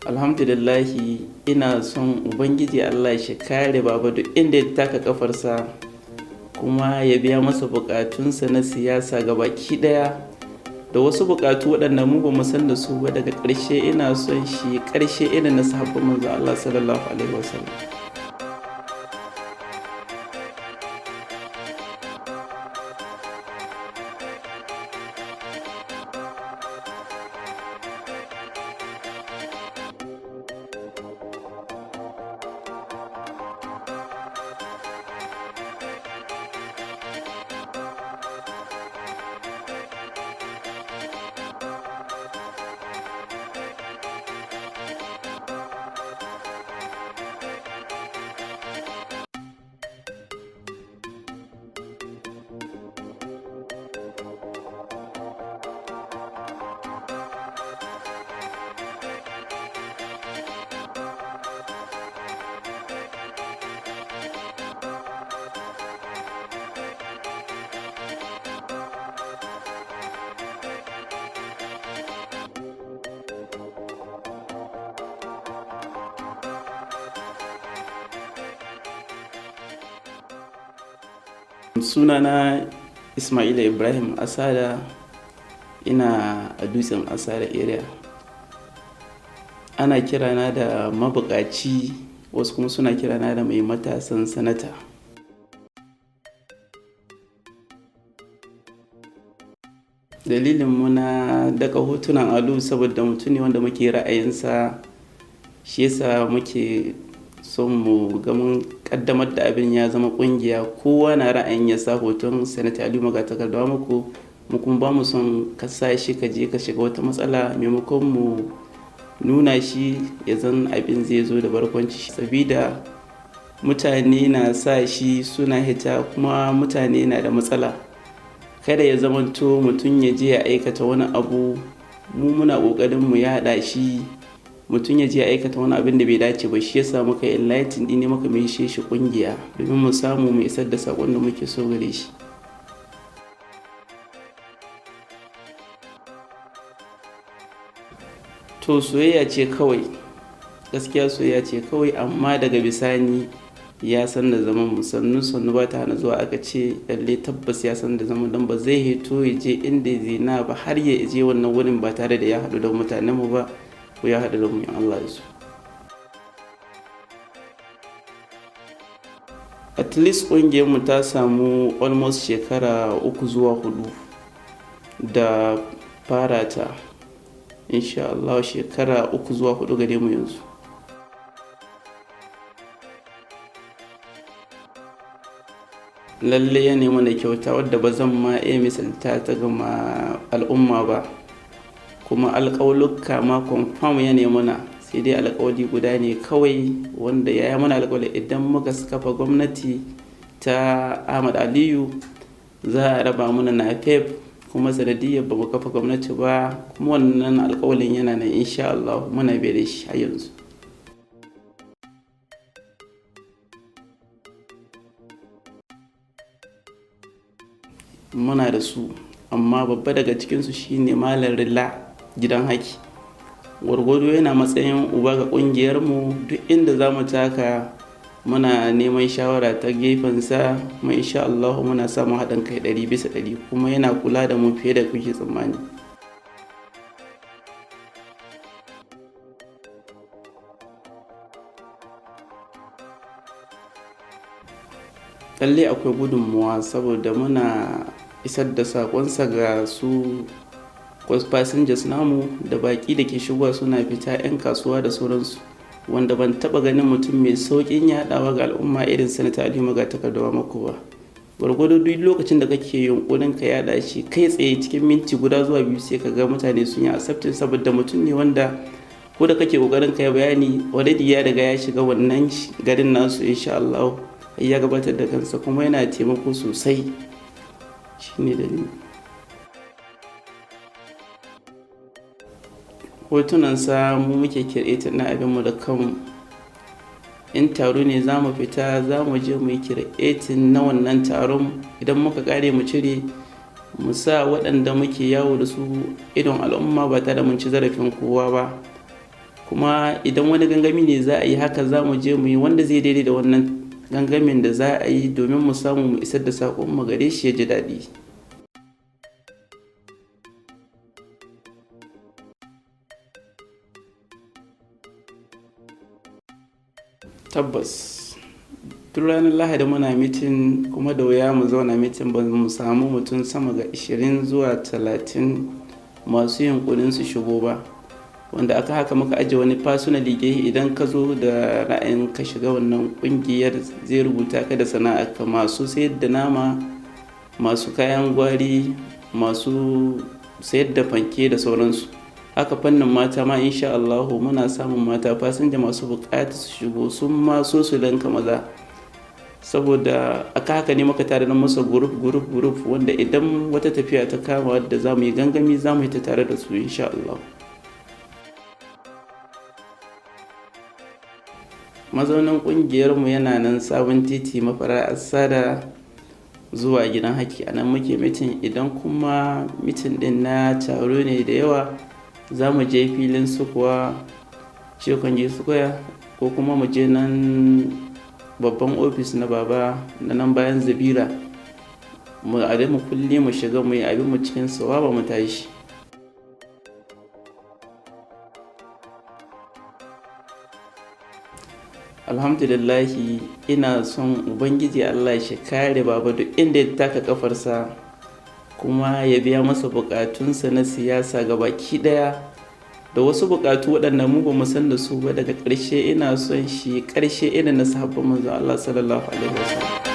Alhamdulillahi, ina son Ubangiji Allah shi kare Baba duk inda ya taka kafarsa, kuma ya biya masa bukatunsa na siyasa ga baki daya da wasu bukatu waɗanda mu ba mu san da su ba. Daga ƙarshe, ina son shi ƙarshe irin na sahabban Manzo Allah sallallahu alaihi wasallam. Sunana Ismaila Ibrahim Asada, ina a Dutsen Asada area. Ana kirana da mabukaci, wasu kuma suna kirana da mai matasan sanata. Dalilin mu na daka hotunan Alu, saboda mutum ne wanda muke ra'ayinsa, shi yasa muke son mu ga mun kaddamar da abin ya zama kungiya. Kowa na ra'ayin ya sa hoton Sanata Aliyu Magatakarda Wamakko. Mu kuma ba mu son ka sa shi ka je ka shiga wata matsala. Maimakon mu nuna shi, ya zan abin zai zo da barkwanci, sabida mutane na sa shi suna hita, kuma mutane na da matsala. Kada ya zamanto mutum ya je ya aikata wani abu. Mu muna ƙoƙarin mu yaɗa shi, mutum ya je ya aikata wani abin da bai dace ba. Shi yasa muka enlighten ɗin ne, muka maishe shi ƙungiya domin mu samu mu isar da saƙon da muke so gare shi. To, soyayya ce kawai, gaskiya soyayya ce kawai. Amma daga bisani ya san da zaman mu. Sannu sannu ba ta hana zuwa, aka ce. Lalle tabbas ya san da zaman, don ba zai hito ya je inda zina ba har ya je wannan wurin ba tare da ya haɗu da mutanen mu ba ko ya haɗu da mu, in Allah ya so. At least ƙungiyar mu ta samu almost shekara 3 zuwa 4 da fara ta. Insha Allah, shekara 3 zuwa 4 gare mu yanzu. Lalle ya nemi da kyauta wadda ba zan ma iya misalta ta gama al'umma ba, kuma alƙawulukka ma confirm ya nemi na. Sai dai alƙawali guda ne kawai wanda ya yi mana alƙawali: idan muka kafa gwamnati ta Ahmad Aliyu, za a raba mana NAPEP. Kuma sanadiyyar ba mu kafa gwamnati ba, kuma wannan alƙawalin yana nan, insha Allah muna bai da shi har yanzu. Muna da su, amma babba daga cikinsu shine Malam Rila Gidan Haki. Gwargwado yana matsayin uba ga ƙungiyarmu. Duk inda za mu taka, muna neman shawara ta gefensa, kuma insha Allah muna samun haɗin kai 100%, kuma yana kula da mu fiye da kuke tsammani. Lalle akwai gudunmuwa, saboda muna isar da saƙonsa ga su passengers namu da baƙi da ke shigowa suna fita, 'yan kasuwa da sauransu, wanda ban taɓa ganin mutum mai sauƙin yaɗawa ga al'umma irin Sanata Aliyu Magatakarda Wamakko ba. Gwargwado duk lokacin da kake yunƙurin ka yaɗa shi, kai tsaye cikin minti 1 zuwa 2 sai ka ga mutane sun yi accepting, saboda mutum ne wanda ko da kake ƙoƙarin ka yi bayani, already ya riga ya shiga wannan garin nasu, insha Allah ya gabatar da kansa, kuma yana taimako sosai. Shine dalili. Hotunansa mu muke creating na abinmu da kanmu. In taro ne za mu fita, za mu je mu yi creating na wannan taron. Idan muka kare, mu cire mu sa waɗanda muke yawo da su idon al'umma ba tare da mun ci zarafin kowa ba. Kuma idan wani gangami ne za a yi haka, za mu je mu yi wanda zai daidai da wannan gangamin da za a yi, domin mu samu mu isar da saƙon mu gare shi ya ji daɗi. Tabbas, duk ranar Lahadi muna meeting, kuma da wuya mu zauna meeting ba mu samu mutum sama ga 20 zuwa 30 masu yunƙurin su shigo ba. Wanda aka haka muka ajiye wani personally gehe, idan ka zo da ra'ayin ka shiga wannan ƙungiyar, zai rubuta ka da sana'arka: masu sayar da nama, masu kayan gwari, masu sayar da fanke da sauransu. Haka fannin mata ma, insha Allahu muna samun mata fasinja masu buƙatar su shigo, sun ma so su linka maza. Saboda aka haka ne muka tare masa group, group, group, wanda idan wata tafiya ta kama wadda za mu yi gangami, za mu yi ta tare da su insha Allah. Mazaunin ƙungiyarmu yana nan Sabon Titi, Mafara Assada zuwa Gidan Haki. A nan muke meeting. Idan kuma meeting ɗin na taro ne da yawa, za mu je filin sukuwa, Cikon Square, ko kuma mu je nan babban ofis na Baba na nan bayan Zabira. Mu a mu kulle mu shiga mu yi abin mu cikin sawaba mu tashi. Alhamdulillahi, ina son Ubangiji Allah shi kare Baba duk inda ya taka kafarsa, kuma ya biya masa bukatunsa na siyasa gabaki daya da wasu bukatu waɗanda mu ba mu san da su ba. Daga ƙarshe, ina son shi ƙarshe irin na sahabban Manzon Allah sallallahu alaihi wasallam.